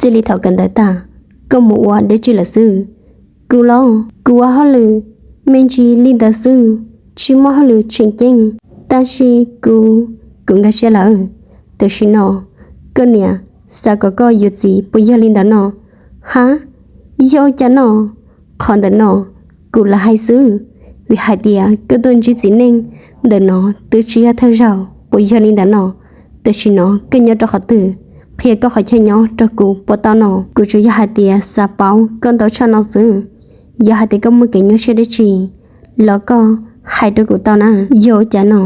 Txij li thaum kawm ntawv tag, koj mus ua dab tsi lawm xwb? Kuv los, kuv ua hauj lwm me ntsis li ntawd xwb, tsis muaj hauj lwm tseem ceeb. Tab sis kuv, kuv nkag siab lawm. Tam sim no koj niam xav kom koj yuav txiv puas yog li ntawd no? Hab, yog ua cas no? Qhov ntawm no kuv lam hais xwb, vim hais tias koj tuaj ntsib txiv neej ntawm no twb tsis yog thawj zaug puas yog li ntawd no? Tam sim no koj nyob rau qhov twg? Qhia koj qhov chaw nyob rau kuv puas tau no? Kuv tsuas yog hais tias xav paub koj ntau tshaj no xwb. Yog hais tias koj muaj kev nyuaj siab dab tsi los koj hais rau kuv tau na. Yog ua cas no,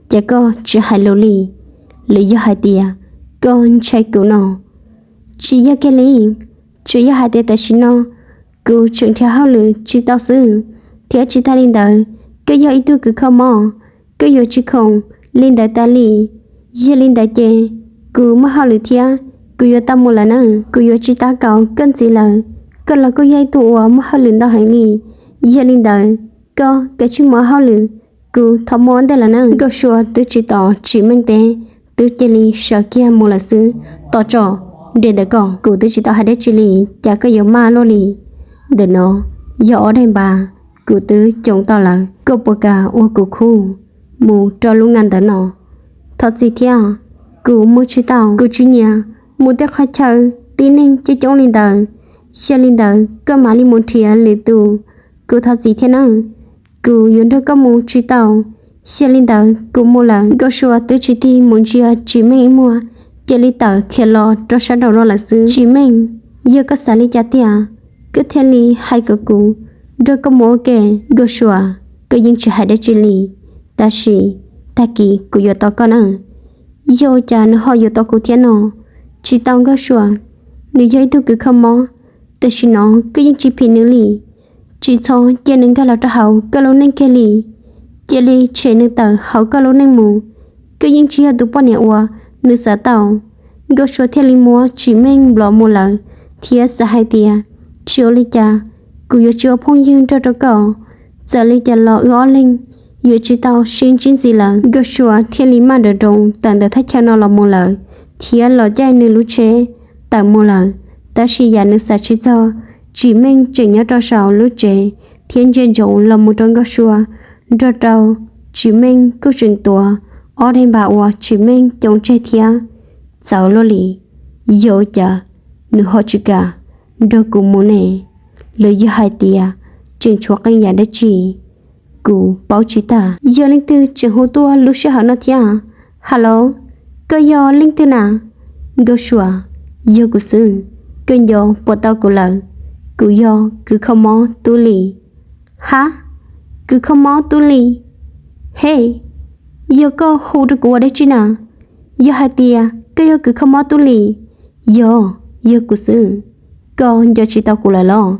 ces koj tsis hais lus li, los yog hais tias koj ntshai kuv no? Tsis yog kiag li, tsuas yog hais tias tam sim no kuv tseem nrhiav hauj lwm tsis tau xwb, thiab tsis tag li ntawd, koj yog ib tug kws kho mob, koj yuav tsis khoom li ntawd tas li. Yog li ntawd ces kuv muaj hauj lwm thiab, kuv yuav tau mus lawm na. Kuv yuav tsis tab kaum koj ntxiv lawm. Koj los kuj yog ib tug uas muaj hauj lwm ntau heev li. Yog li ntawd, koj kav tsij mus ua hauj lwm, kuv thov mus ua ntej lawm na. Nkauj Sua twb tsis tos Tsim Meej teb, twb cia li sawv kiag mus lawm xwb. Tos tso, dej ntawm koj kuv twb tsis tau hais dab tsi li, cas koj yuav maj luaj li? Ntawm no yog ob daim npav, kuv twb coos tau lawm, koj puas kam ua kuv khub mus rau lub nga ntawd no? Thov txim thiab, kuv mus tsis tau, kuv tsis nyiam mus tej qhov chaw tib neeg coob coob li ntawd. Yog li ntawd koj mam li mus nrhiav lwm tus, kuv thov txim thiab nawb. Kuv yuav nrog koj mus tsis tau, yog li ntawd kuv mus lawm. Nkauj Sua twb tsis tig mus ntsia Tsim Meej ib muag, cia li tawm khiav los rau sab nraum no lawm xwb. Tsim Meej, yog koj xav li cas tiag, koj thiaj li hais kom kuv nrog koj mus ua ke? Nkauj Sua, koj yeej tsis hais dab tsi li, tab sis tag kis kuv yuav tos koj na. Yog ua cas nws ho yuav tos kuv thiab no? Tsis tau Nkauj Sua, nws yog ib tug kws kho mob, tam sim no koj yeej tsis phim nws li. Tsis txhob cia nws nkag los rau hauv koj lub neej kiag li. Cia li tshem nws tawm hauv koj lub neej mus. Koj yeej tsis yog tus poj niam uas nws xav tau. Nkauj Sua thiaj li muab Tsim Meej nplov mus lawm, thiab xav hais tias, tsis ua li cas, kuv yuav tsis ua phooj ywg nrog rau koj. Txawm li cas los wb ob leeg yuav tsis tau sib ntsib ntxiv lawm. Nkauj Sua thiaj li maj nrawm nroos tawm ntawm thaj chaw no los mus lawm, thiab los caij nws lub tsheb tawm mus lawm. Tab sis yam nws xav tsis txog, Tsim Meej tseem nyob rau saum lub tsev thiab ntsia ntsoov los mus rau Nkauj Sua, nrog rau Tsim Meej kuj tseem tuav ob daim npav uas Tsim Meej coos tseg thiab. Txawv luaj li, yog ua cas nws ho tsis kam nrog kuv mus ne? Los yog hais tias tseem tshuav qee yam dab tsi kuv paub tsis tag. Yog leej twg tseem hu tuaj lub sij hawm no thiab? Hello, koj yog leej twg na? Nkauj Sua, yog kuv xwb. Koj nco puas tau kuv lawm? Kuv yog kws kho mob Tub Lis. Hab, kws kho mob Tub Lis? Hej, yog koj hu rau kuv ua dab tsi na? Yog hais tias koj yog kws kho mob Tub Lis? Yog, yog kuv xwb. Koj nco tsis tau kuv lawm los?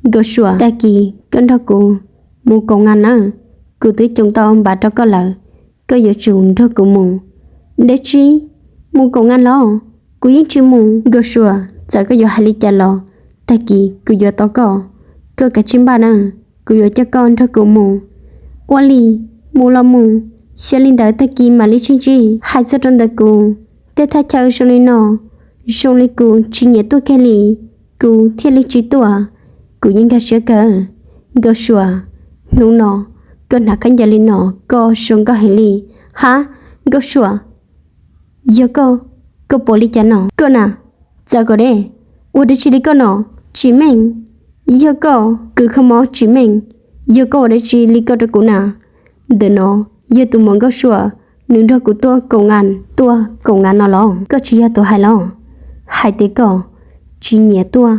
Nkauj Sua, tag kis koj nrog kuv mus kaum ngas nawb. Kuv twb coos tau npav rau koj lawm, koj yuav tsum nrog kuv mus. Dab tsi? Mus kaum ngas los? Kuv yeej tsis mus. Nkauj Sua, txawm koj yuav hais li cas los, tag kis kuv yuav tos koj. Koj kav tsij npaj na, kuv yuav coj koj nrog kuv mus. Ua li, mus los mus, xyov li ntawd tag kis mam li sib ntsib. Hais txog rau ntawm kuv, tej thaj chaw zoo li no, zoo li kuv tsis nyiam tuaj kiag li, kuv thiaj li tsis tuaj. Kuv yeej nkag siab kawg. Nkauj Sua, hnub no koj hnav khaub ncaws li no koj zoo nkauj heev li. Hab, Nkauj Sua, yog koj, koj puas li cas no? Koj na, txawv kom deb, ua dab tsi li koj no? Tsim Meej, yog koj, kws kho mob Tsim Meej, yog koj ua dab tsi li koj rau kuv na? Ntawm no yog tus muam Nkauj Sua, nws nrog kuv tuaj kaum ngas, tuaj kaum ngas no los? Koj tsis yog tus hais los? Hais tias koj tsis nyiam tuaj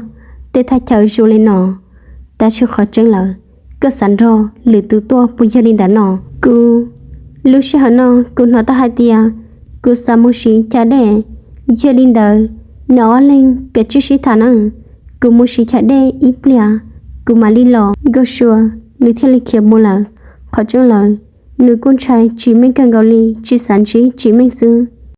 tej thaj chaw zoo li no, tab sis qhov tseeb lawm, koj xav nrog lwm tus tuaj puas yog li ntawd no? Kuv, lub sij hawm no kuv hnov tau hais tias kuv xav mus siv chav dej. Yog li ntawd, neb ob leeg kav tsij sib tham na, kuv mus siv chav dej ib pliag, kuv mam li los. Nkauj Sua nws thiaj li khiav mus lawm. Qhov tseeb lawm, nws kuj ntshai Tsim Meej kawg nkaus li, tsis xav ntsib Tsim Meej xwb.